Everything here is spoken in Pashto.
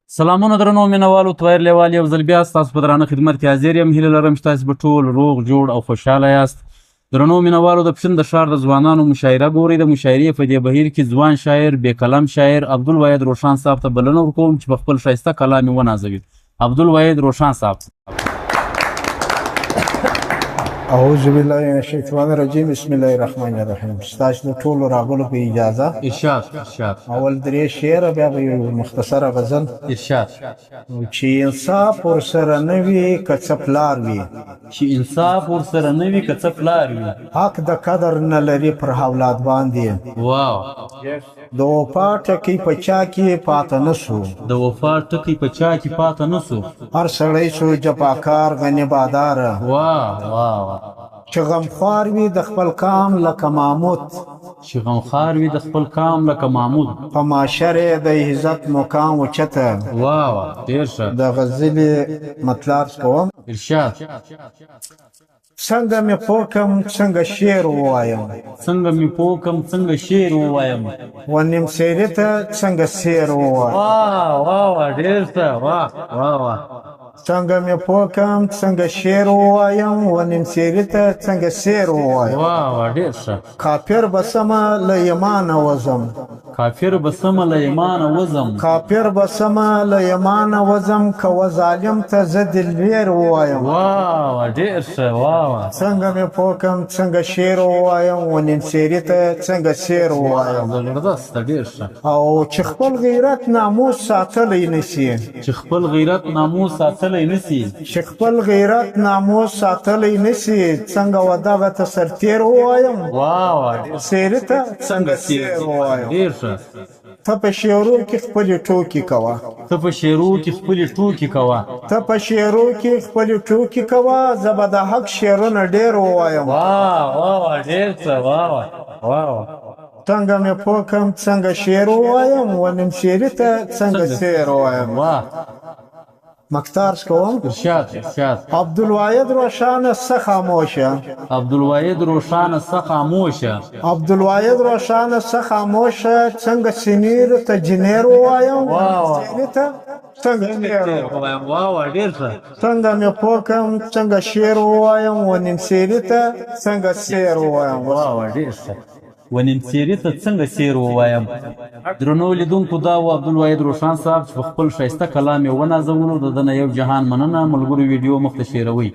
سلامونه درنو مینوالو، تویر لیوال یو ځل بیا ستاسو په درانه خدمت کې حاضر یم. هیله لرم چې تاسو به ټول روغ جوړ او خوشحاله یاست. درنو مینوالو، د پښین د ښار د ځوانانو مشاعره ګورئ. د مشاعرې په دې بهیر کې ځوان شاعر، بې قلم شاعر عبدالواحد روښان صاحب ته بلنه ورکوم چې په خپل ښایسته کلام یې ونازوي. عبدالواحد روښان صاحب. اعوذ بالله من الشیطان الرجیم، بسم الله الرحمن الرحیم. ستاسو د ټولو راغلو په اجازه. ارشاد، ارشاد. اول درې شعر، بیا به یو مختصره غزل. ارشاد. چې انصاف ورسره نه وي که څه پلار وي، چې انصاف ورسره نه وي که څه پلار وي، حق د قدر نه لري پر اولاد باندې. واو. د وفا ټکی په چا کې پاته نه سو، د وفا ټکی په چا کې پاته نه سو، هر سړی سو جفاکار غني باداره. واه واه. چې غمخوار وي د خپل کام لکه ماموت، چې غمخوار وي د خپل کام لکه ماموت، په معاشر یې د عزت مقام اوچته. واه واه، ډېر ښه. د غزلې مطلب کوم. ارشاد. څنګه مې پوه کم څنګه شعر ووایم، څنګه مې پوه کم څنګه شعر ووایم، و نیم سیرې ته څنګه سیر ووایم. واه واه واه، ډېر ښه. واه واه واه. څنګه مې پوه کم څنګه شعر ووایم، و نیم سیرې ته څنګه سیر ووایم. واه واه، ډېر ښه. کافر به سمه له ایمانه وځم، کافر به سمه له ایمانه وځم، کافر به سمه له ایمانه وځم، که و ظالم ته زه دلویر ووایم. واه واه، ډېر ښه. واه واه. څنګه مې پوه کم څنګه شعر ووایم، و نیم سیرې ته څنګه سیر ووایم. زبردست، ډېر ښه. او چې خپل غیرت ناموس ساتلی نشي، چې خپل غیرت ناموس ساتلی نشي، چې خپل غیرت ناموس ساتلی نشي، څنګه و دغه ته سرتیر ووایم. واه واه، سیرې ته څنګه سیر ووایم. ډېر ښه. ته په شعرو کې خپلې ټوکې کوه، ته په شعرو کې خپلې ټوکې کوه، ته په شعرو کې خپلې ټوکې کوه، زه به د حق شعرونه ډېر ووایم. واه واه واه، ډېر ښه. واه واه واه واه. څنګه مې پوه کم څنګه شعر ووایم، و نیم سیرې ته څنګه سیر ووایم. واه. مکتار کوم. ارشاد، ارشاد. عبدالواحد روښانه څه خاموشه، عبدالواحد روښانه څه خاموشه، عبدالواحد روښانه څه خاموشه، څنګه سنیر ته جنیر ووایم، سینې ته څنګه سیر ووایم. واه واه، ډېر ښه. څنګه مې پوه کم څنګه شعر ووایم، و نیم سیرې ته څنګه سیر ووایم. واه واه، ډېر ښه. و نیم څېرې ته څنګه سیر ووایم. درنو لیدونکو، دا و عبدالواحد روښان صاحب چې په خپل ښایسته کلام یې ونازولو. د ده نه یو جهان مننه. ملګرو، ویډیو مخته شیروئ.